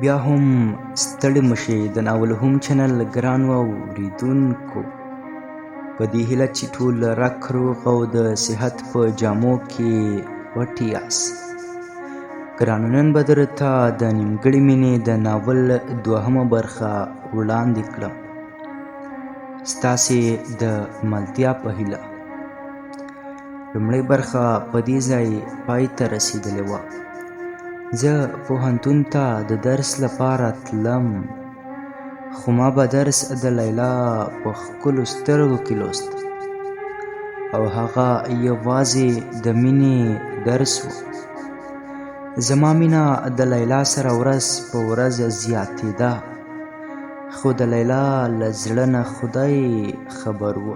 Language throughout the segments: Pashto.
بیا هم ستړي مشئ د ناول هم چینل ګرانو اوریدونکو، په دې هیله چې ټول رک روغ او د صحت په جامو کې پټ یاست. ګرانو، نن به درته د نیمګړې مینې د ناول دوهمه برخه وړاندې کړم، ستاسې د ملتیا په هیله. لومړۍ برخه په دې ځای پای ته رسېدلې وه. زه پوهنتون ته د درس لپاره تلم، خو ما به درس د لیلا په ښکلو سترګو کې لوست او هغه یوازې د مینې درس و. زما مینه د لیلا سره ورځ په ورځ زیاتېده، خو د لیلا له زړه نه خدای خبر و.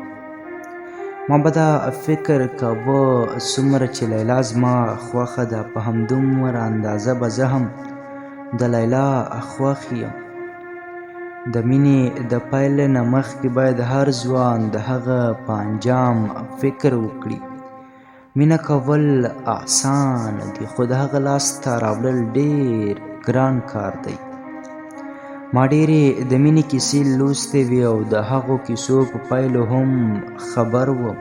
ما به دا فکر کاوه څومره چې لیلا زما خوښه ده، په همدومره اندازه به زه هم د لیلا خوښ یم. د مینې د پیل نه مخکې باید هر ځوان د هغه په انجام فکر وکړي. مینه کول اسانه دي، خو د هغه لاسته راوړل ډېر ګران کار دی. ما ډېرې د مینې کیسې لوستې وې او د هغو کیسو په پایلو هم خبر وم،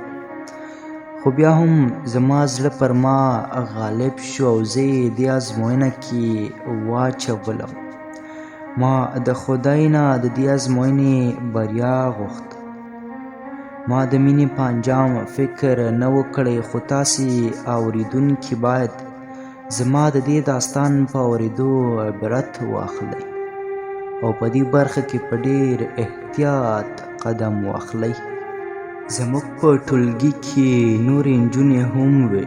خو بیا هم زما زړه پر ما غالب شو او زه یې دې ازموینه کې واچولم. ما د خدای نه د دې ازموینې بریا غوښته. ما د مینې په انجام فکر نه و کړی، خو تاسې اورېدونکي باید زما د دې داستان په اورېدو عبرت واخلئ او په دې برخه کې په ډېر احتیاط قدم واخلئ. زموږ په ټولګي کې نورې نجونې هم وې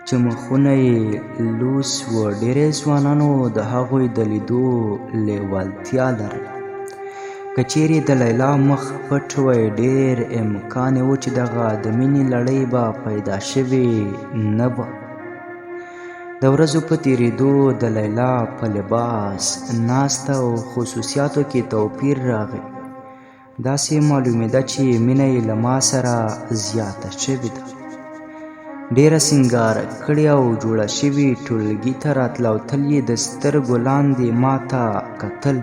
چې مخونه یې لوڅ وو. ډېری ځوانانو د هغوی د لیدو لیوالتیا لرله. که چیرې د لیلا مخ پټ وای، ډېر امکان یې و چې دغه د مینې لړۍ به پیدا شوې نه وه. د ورځو په تېرېدو د لیلا په لباس، ناسته او خصوصیاتو کې توپیر راغی. داسې معلومېده چې مینه یې له ما سره زیاته شوې ده. ډېره سینګار کړې او جوړه شوې ټولګي ته راتله او تل یې د سترګو لاندې ما ته کتل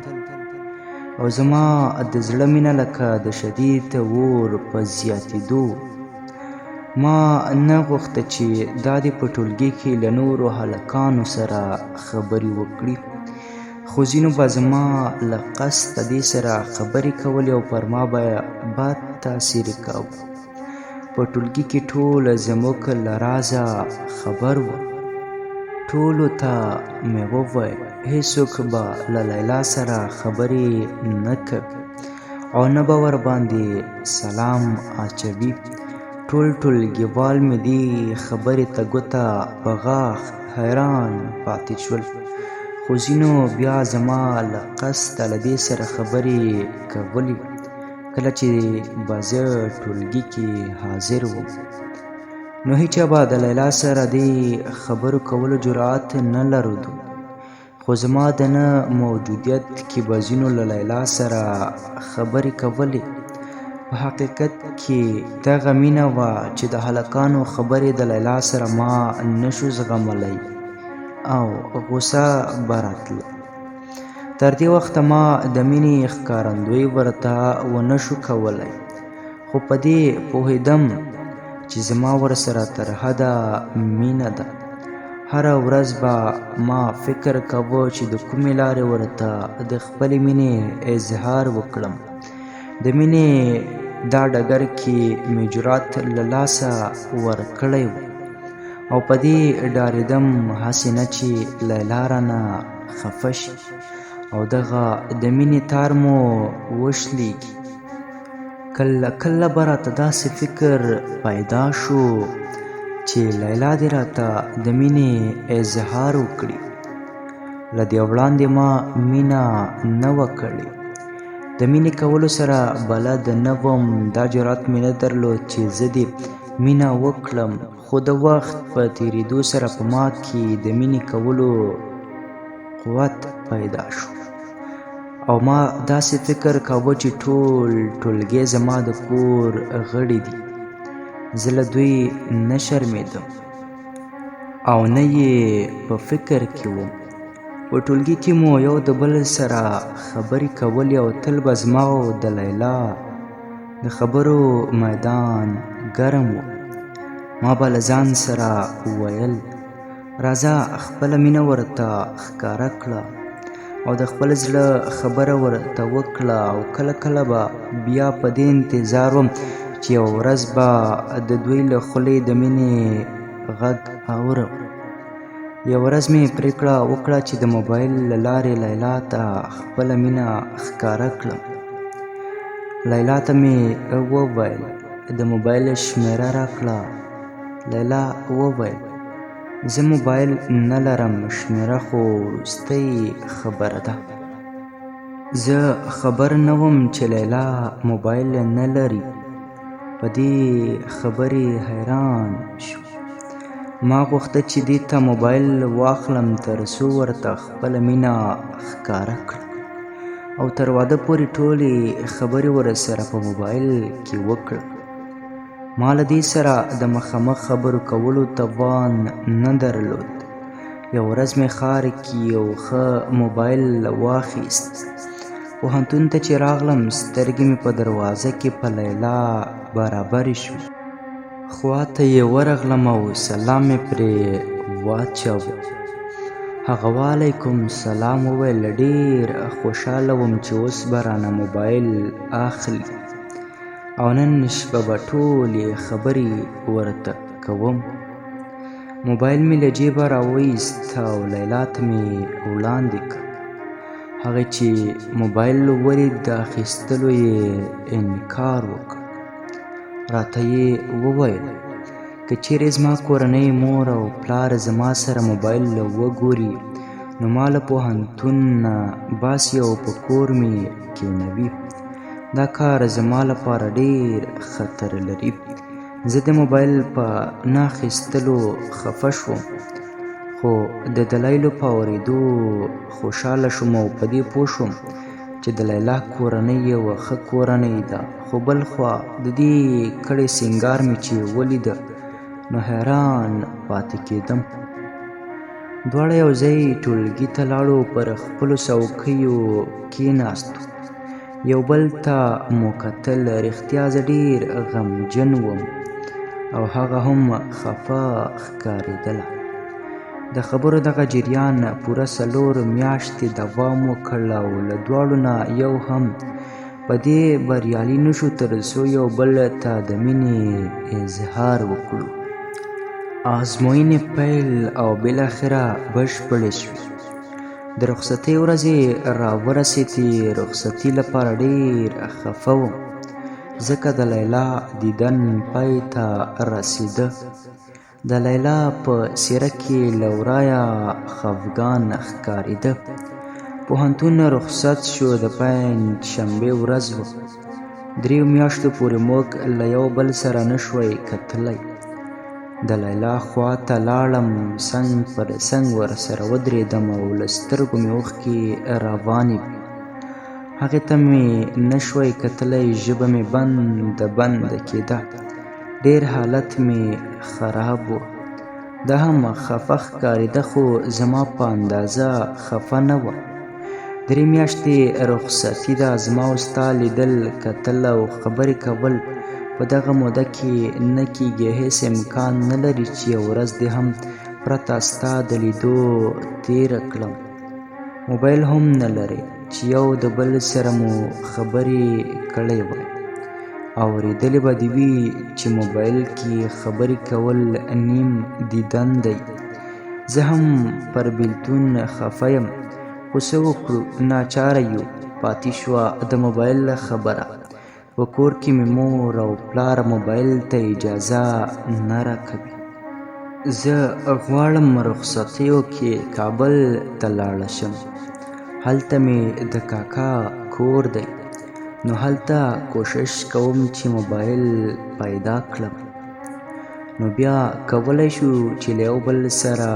او زما د زړه مینه لکه د شدید اور په زیاتېدو. ما نه غوښته چې دا دې په ټولګي کې له نورو هلکانو سره خبرې وکړي، خو ځینو به زما له قصده دې سره خبرې کولې او پر ما به بد تاثیر کاوه. په ټولګي کې ټول زموږ له رازه خبر وو. ټولو ته مې وویل هېڅوک به له لیلا سره خبرې نه کوي او نه به ورباندې سلام اچوي. ټول ټولګیوال مې دې خبرې ته ګوته په غاښ حیران پاتې شول، خو ځینو بیا زما له قصده له دې سره خبرې کولې کله چې به زه ټولګي کې حاضر وم. نو هیچا به د لیلا سره دې خبرو کولو جرأت نه لرلو، خو زما د نه موجودیت کې به ځینو له لیلا سره خبرې کولې. په حقیقت کې دغه مینه وه چې د هلکانو خبرې د لیلا سره ما نشو زغملی او غوسه به راتله. تر دې وخته ما د مینې ښکارندوی ورته ونه شو کولی، خو په دې پوهېدم چې زما ورسره تر حده مینه ده. هره ورځ به ما فکر کاوه چې د کومې لارې ورته د خپلې مینې اظهار وکړم. د مینې دا ډګر کې مې جرأت له لاسه ورکړی و او په دې ډارېدم هسې نه چې لیلا رانه خفه شي او دغه د مینې تار مو وشلېږي. کله کله به راته داسې فکر پیدا شو چې لیلا دې راته د مینې اظهار وکړي. له دې وړاندې ما مینه نه وه کړې. د مینې کولو سره بلد نه وم. دا جرأت مې نه درلود چې زه دې مینه وکړم، خو د وخت په تېرېدو سره په ما کې د مینې کولو قوت پیدا شو او ما داسې فکر کاوه چې ټول ټولګی زما د کور غړي دي. زه له دوی نه شرمېدم او نه یې په فکر کې وم. په ټولګي کې مو یو د بل سره خبرې کولې او تل به زما او د لیلا د خبرو میدان ګرم و. ما به له ځان سره ویل، راځه خپله مینه ورته ښکاره کړه او د خپل زړه خبره ورته وکړه. او کله کله به بیا په دې انتظار وم چې یوه ورځ به د دوی له خولې د مینې غږ اورم. یوه ورځ مې پرېکړه وکړه چې د موبایل له لارې لیلا ته خپله مینه ښکاره کړم. لیلا ته مې وویل، د موبایل شمېره راکړه. لیلا وویل، زه موبایل نه لرم، شمېره خو وروستۍ خبره ده. زه خبر نه وم چې لیلا موبایل نه لري. په دې خبرې حیران شوم. ما غوښته چې دې ته موبایل واخلم تر څو ورته خپله مینه ښکاره کړم او تر واده پورې ټولې خبرې ورسره په موبایل کې وکړم. ما له دې سره د مخامخ خبرو کولو توان نه درلود. یوه ورځ مې ښار کې یو ښه موبایل واخیست. پوهنتون ته چې راغلم، سترګې مې په دروازه کې په لیلا برابرې شوې. خواته یې ورغلم او سلام مې پرې واچاوه. هغه وعلیکم سلام وویل. ډېر خوشحاله وم چې اوس به رانه موبایل اخلي او نن شپه به ټولې خبرې ورته کوم. موبایل مې له جیبه راوایست او لیلا ته مې وړاندې کړ. هغې چې موبایل ولید، د اخیستلو یې انکار وکړ. راته یې وویل، که چیرې زما کورنۍ، مور او پلار زما سره موبایل وګوري نو ما له پوهنتون نه باسي او په کور مې کینوي. دا کار زما لپاره ډېر خطر لري. زه د موبایل په نه اخیستلو خفه شوم، خو د دلایلو په اورېدو خوشحاله شوم او په دې پوه شوم چې د لیلا کورنۍ یوه ښه کورنۍ ده. خو بل خوا د دې کړې سینګار مې چې ولیده نو حیران پاتې کېدم. دواړه یو ځای ټولګي ته لاړو، پر خپلو څوکیو کېناستو، یو بل ته مو کتل. رښتیا زه ډېر غمجن وم او هغه هم خفه ښکارېدله. د خبرو دغه جریان پوره 4 میاشتې دوام وکړ او له دواړو نه یو هم په دې بریالي نه شو تر څو یو بل ته د مینې اظهار وکړو. ازموینې پیل او بالاخره بشپړې شوې. د رخصتۍ ورځې راورسېدې. رخصتي لپاره ډېر خفه وم، ځکه د لیلا دیدن پای ته رسېده. د لیلا په څېره کې له ورایه خفګان ښکارېده. پوهنتون رخصت شو. د پنجشنبې ورځ وه. 3 میاشتو پورې موږ له یو بل سره نه شوای کتلی. د لیلا خوا ته لاړم، څنګ پر څنګ ورسره ودرېدم او له سترګو مې اوښکې روانې وې. هغې ته مې نه شوای کتلی، ژبه مې بنده بنده کېده. ډېر حالت مې خراب و. دا هم خفه ښکارېده، خو زما په اندازه خفه نه وه. 3 میاشتې رخصتي ده. زما او ستا لیدل کتل او خبرې کول په دغه موده کې نه کېږي. هېڅ امکان نه لري چې یوه ورځ دې هم پرته ستا د لیدو تېره کړم. موبایل هم نه لري چې یو د بل سره مو خبرې کړې وای. اورېدلې به دې وي چې موبایل کې خبرې کول نیم دیدن دی. زه هم پر بېلتون خفه یم، خو څه وکړو، ناچاره یو. پاتې شوه د موبایل خبره. په کور کې مې مور او پلار موبایل ته اجازه نه راکوي. زه غواړم رخصتیو کې کابل ته لاړه شم. هلته مې د کاکا کور دی، نو هلته کوشش کوم چې موبایل پیدا کړم، نو بیا کولی شو چې له یو بل سره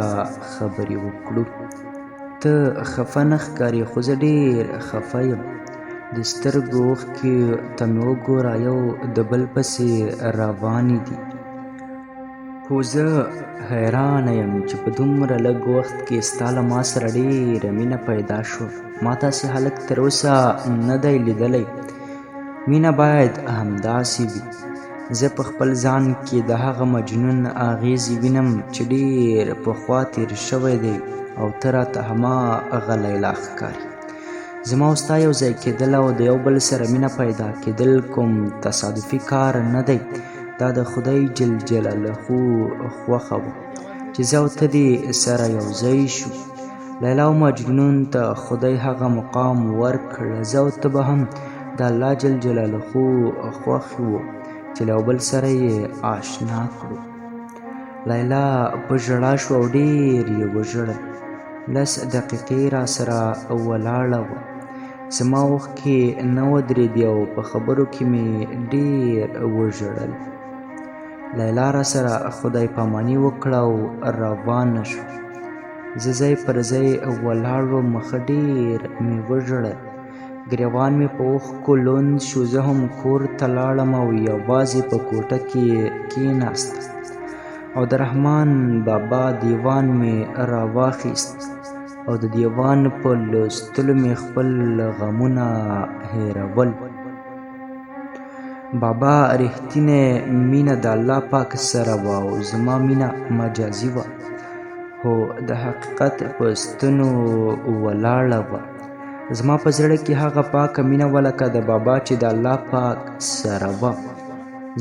خبرې وکړو. ته خفه نه ښکارې، خو زه ډېر خفه یم. د سترګو اوښکې ته مې وګوره، یو د بل پسې روانې دي. خو زه حیرانه یم چې په دومره لږ وخت کې ستا له ما سره ډېره مینه پیدا شوه. ما داسې هلک تر اوسه نه دی لیدلی. مینه باید همداسې وي. زه په خپل ځان کې د هغه مجنون اغېزې وینم چې ډېر پخوا تېر شوی دی او ته راته هماغه لیلا ښکارې. زما او ستا یو ځای کېدل او د یو بل سره مینه پیدا کېدل کوم تصادفي کار نه دی. دا د خدای جل جلاله خوښه وه چې زه او ته دې سره یو ځای شو. لیلا او مجنون ته خدای هغه مقام ورکړ. زه او ته به هم د الله جل جلاله خوښ وو چې له یو بل سره یې آشنا کړو. لیلا په ژړا شوه او ډېر یې وژړل. 10 دقیقې راسره ولاړه وه. زما اوښکې نه ودرېدې او په خبرو کې مې ډېر وژړل. لیلا راسره خدای پاماني وکړه او روانه شوه. زه ځای پر ځای ولاړ وم، ښه ډېر مې وژړل. ګریوان مې په اوښکو لوند شو. زه هم کور ته لاړم او یوازې په کوټه کې کېناستم او د رحمان بابا دیوان مې راواخیست او د دیوان په لوستلو مې خپل غمونه هېرول. بابا رښتینې مینه د الله پاک سره وه او زما مینه مجازي وه، خو د حقیقت په ستنو ولاړه وه. زما په زړه کې هغه پاکه مینه وه لکه د بابا چې د الله پاک سره وه.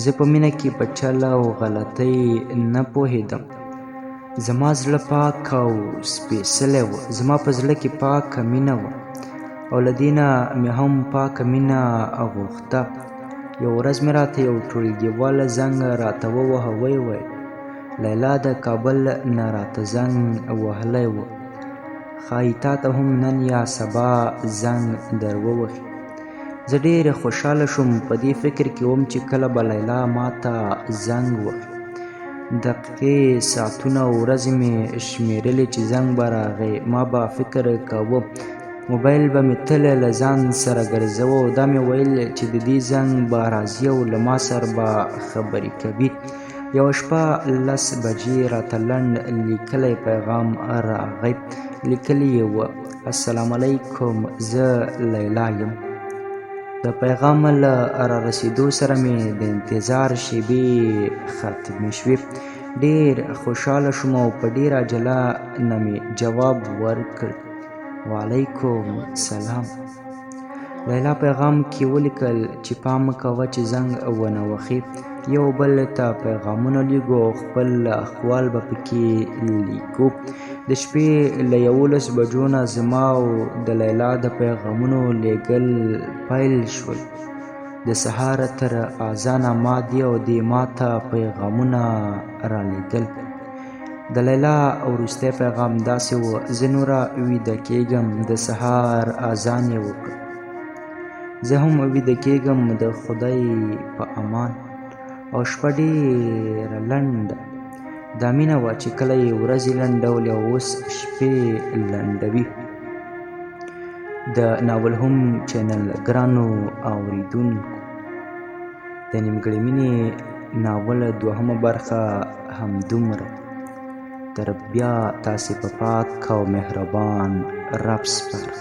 زه په مینه کې په چل او غلطۍ نه پوهېدم. زما زړه پاک او سپېڅلی و. زما په زړه کې پاکه مینه وه او له دې نه مې هم پاکه مینه غوښته. یوه ورځ مې راته یو ټولګیوال زنګ راته ووهه، ویې ویل لیلا د کابل نه راته زنګ وهلی و، ښایي تا ته هم نن یا سبا زنګ در ووهي. زه ډېر خوشحاله شوم. په دې فکر کې وم چې کله به لیلا ما ته زنګ وهي. دقیقې، ساعتونه او ورځې مې شمېرلې چې زنګ به راغی. ما به فکر کاوه موبایل به مې تل له ځان سره ګرځاوه او دا مې ویل چې د دې زنګ به راځي او له ما سره به خبرې کوي. یوه شپه 10 بجې راته لنډ لیکلی پیغام راغی. لیکلی یې و: السلام علیکم، زه لیلا یم. د پیغام له رارسېدو سره مې د انتظار شېبې ختمې شوې. ډېر خوشحاله شوم او په ډېره عجله نه مې جواب ورکړ: وعلیکم سلام. لیلا پیغام کې ولیکل چې پام کوه چې زنګ ونه وهې. یو بل ته پیغامونه لیږو او خپل احوال به پکې لیکو. د شپې له 11 بجو نه زما او د لیلا د پیغامونو لیږل پیل شول. د سهار تر اذانه ما دې او دې ما ته پیغامونه رالیږل. د لیلا وروستی پیغام داسې و: زه نوره ویده کېږم. د سهار اذان یې وکړ. زه هم ویده کېږم، د خدای په امان. او شپه ډېره لنډه. دا مینه وه چې کله یې ورځې لنډولې او اوس شپې لنډوي. د ناول هوم چینل ګرانو اورېدونکو، د نیمګړې مینې ناول دوهمه برخه همدومره. تر بیا تاسې په پاک او مهربان رب سپارم.